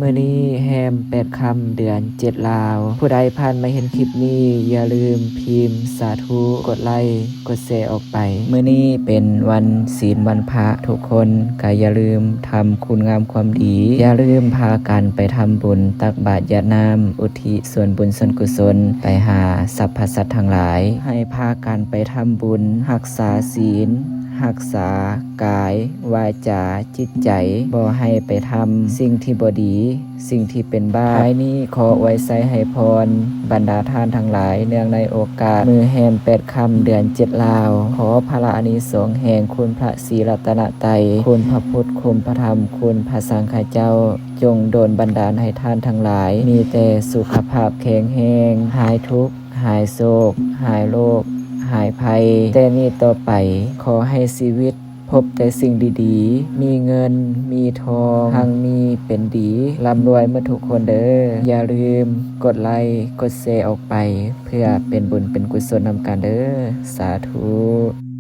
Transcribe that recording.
ມື້ນີ້ແຮມແປດຄ່ຳ ເດືອນເຈັດລາວ. ຜູ້ໃດຜ່ານມາເຫັນຄລິບນີ້ ຢ່າລືມພິມສາທຸ ກົດໄລ້ ກົດແຊອອກໄປ. ມື້ນີ້ເປັນວັນສິນວັນພະ, ທຸກຄົນກໍຢ່າລືມທຳຄຸນງາມຄວາມດີ. ຢ່າລືມພາກັນໄປທຳບຸນ ຕັກບາດຢາດນ້ຳ ອຸທິດສ່ວນບຸນສ່ວນກຸສົນໄປຫາສັບພະສັດທັງຫຼາຍ. ໃຫ້ພາກັນໄປທຳບຸນ, ຮັກສາສິນ, ຮັກສາກາຍ, ວາຈາ, ຈິດໃຈ, ບໍ່ໃຫ້ໄປທຳສິ່ງທີ່ບໍ່ດີ, ສິ່ງທີ່ເປັນບາບ. ທ້າຍນີ້ຂໍອວຍໄຊໃຫ້ພອນບັນດາທ່ານທັງຫຼາຍ ເນື່ອງໃນໂອກາດມື້ແຮມແປດຄ່ຳ ເດືອນເຈັດລາວ. ຂໍພະລາອານິສົງແຫ່ງຄຸນພະສີລັດຕະນະໄຕ, ຄຸນພະພຸດ, ຄຸນພະທຳ, ຄຸນພະສັງຄະເຈົ້າ ຈົ່ງດົນບັນດານໃຫ້ທ່ານທັງຫຼາຍ ມີແຕ່ສຸຂະພາບແຂງແຮງ, ຫາຍທຸກ, ຫາຍໂສກ, ຫາຍໂລກ, ຫາຍໄພ. ແຕ່ນີ້ຕໍ່ໄປ ຂໍໃຫ້ຊີວິດພົບແຕ່ສິ່ງດີໆ, ມີເງິນ, ມີທອງ, ຮັ່ງມີເປັນດີ, ລ່ຳລວຍໝົດທຸກຄົນເດີ້. ຢ່າລືມກົດໄລ້ ກົດແຊອອກໄປ ເພື່ອເປັນບຸນເປັນກຸສົນນຳກັນເດີ້. ສາທຸ.